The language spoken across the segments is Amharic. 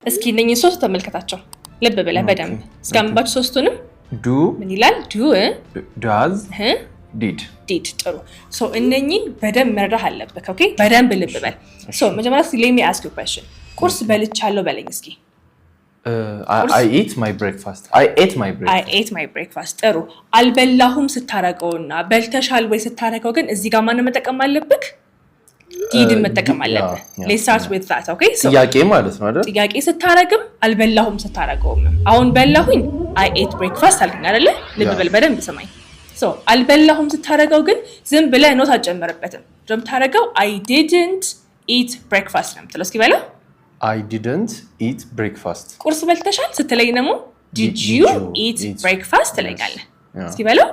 እስኪ እነኝህ ሶስት ተመልከታቸው ልብ ብለህ በደንብ እስካንባቸው ሶስቱንም። Do። ምን ይላል? Do፣ Does፣ did። Did። ጥሩ። So እነኚህን በደንብ መረዳት አለብህ። Okay፣ በደንብ ልብ በል። So መጀመሪያ እስኪ let me ask you question። ቁርስ በልቻለሁ በለኝ እስኪ። I eat my breakfast. I ate my I breakfast. Ate my breakfast። ጥሩ። አልበላሁም ስታረገውና በልተሻል ወይ ስታረገው ግን እዚህ ጋር ማንን መጠቀም አለብህ? Did ን መጠቀም አለብህ። Let's start with that, okay? So ጥያቄ ማለት ነው አይደል? ጥያቄ ስታረግም አልበላሁም ስታረገውም። አሁን በላሁኝ I ate breakfast አልከኝ አይደለ? ልብ በል፣ በደንብ ስማኝ። So አልበላሁም ስታረገው ግን ዝም ብለህ not አትጨምርበትም። የምታረገው "I didn't eat breakfast" ነው የምትለው። እስኪ በለው። I didn't eat breakfast. ቁርስ በልተሻል ስትለኝ ደግሞ "Did Did you you eat eat breakfast?" ትለኛለህ። እስኪ በለው።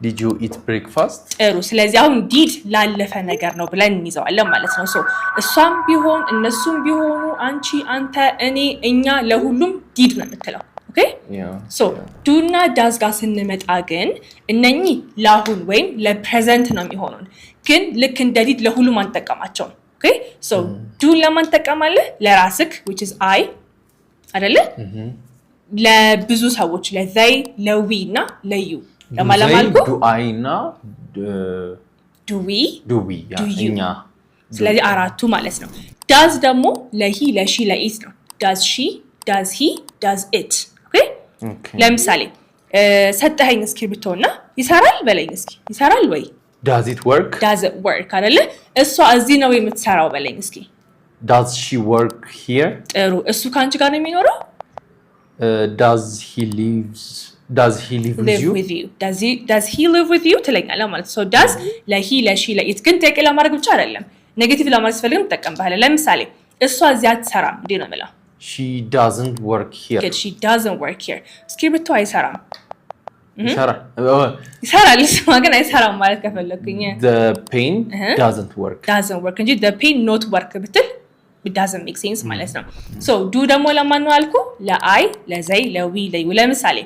Did you eat breakfast? ጥሩ። ስለዚህ አሁን did ላለፈ ነገር ነው ብለን እንይዘዋለን ማለት ነው። So እሷም ቢሆን፣ እነሱም ቢሆኑ፣ አንቺ፣ አንተ፣ እኔ፣ እኛ ለሁሉም did ነው የምትለው። Okay? So do ና does ጋር ስንመጣ ግን እነኚህ ለአሁን ወይም ለ present ነው የሚሆኑን፣ ግን ልክ እንደ did ለሁሉም አንጠቀማቸውም። Okay፣ so do ን ለማን ትጠቀማለህ? ለራስክ which is I አይደለ? ለብዙ ሰዎች ለ they፣ ለ we እና ለ you። ለማለማልኩ Do I እና Do we፣ Do we። Do you። እኛ። ስለዚህ አራቱ ማለት ነው። Does ደግሞ ለ he፣ ለ she፣ ለ it ነው። Does she፣ does he፣ does it። Okay፣ ለምሳሌ ሰጠኸኝ እስክሪብቶና ይሰራል በለኝ እስኪ። ይሰራል ወይ? Does it work? Does it work አይደለ? እሷ እዚህ ነው የምትሰራው በለኝ እስኪ። Does she work here? ጥሩ። እሱ ከአንቺ ጋር ነው የሚኖረው? Does he live with live you? With you. Does he live with you ትለኛለህ ማለት ነው። Does ለ he፣ ለ she፣ ለ it ግን ጥያቄ ለማድረግ ብቻ አይደለም፣ negative ለማድረግ ስፈልግም ትጠቀምበታለህ። ለምሳሌ እሷ እዚህ አትሰራም እንዴ ነው የምለው? She doesn't work here. Good. She doesn't work here. እስክሪብቶ አይሰራም። ይሰራል። ይሰራል። ስማ ግን አይሰራም ማለት ከፈለግኩኝ? The pen doesn't work. Doesn't work እንጂ the pen not work ብትል doesn't make sense ማለት ነው። So do ደግሞ ለማን ነው አልኩ? ለ I፣ ለ they፣ ለ we፣ ለ you። ለምሳሌ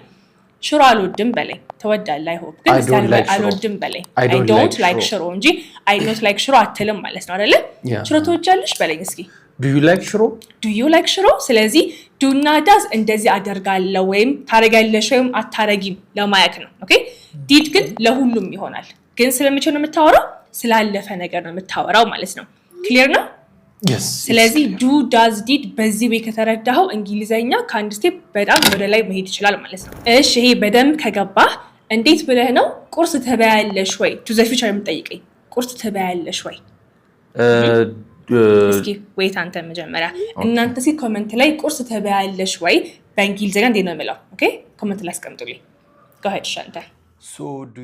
ሽሮ አልወድም በለኝ። ትወዳለህ? I hope ግን I don't like ሽሮ። አልወድም በለኝ። I I don't don't like like ሽሮ። ሽሮ እንጂ I not like ሽሮ አትልም ማለት ነው አይደለ? Yeah. ሽሮ ትወጃለሽ በለኝ እስኪ። Do you like ሽሮ? Do you like ሽሮ? ስለዚህ do ና does እንደዚህ አደርጋለሁ ወይም ታደርጊያለሽ ወይም አታረጊም ለማየት ነው። Okay፣ did ግን ለሁሉም ይሆናል። ግን ስለመቼ ነው የምታወራው? ስላለፈ ነገር ነው የምታወራው ማለት ነው። Clear ነው? Yes. ስለዚህ do፣ does፣ did በዚህ way ከተረዳኸው እንግሊዘኛ ከአንድ step በጣም ወደ ላይ መሄድ ይችላል ማለት ነው። እሺ፣ ይሄ በደንብ ከገባህ እንዴት ብለህ ነው ቁርስ ትበያለሽ ወይ to the future የምጠይቀኝ? ቁርስ ትበያለሽ ወይ? እስኪ wait፣ አንተ መጀመሪያ፣ እናንተ እስኪ comment ላይ ቁርስ ትበያለሽ ወይ በእንግሊዝኛ እንዴት ነው የምለው? Okay፣ comment ላይ አስቀምጡልኝ። Go ahead አንተ። So do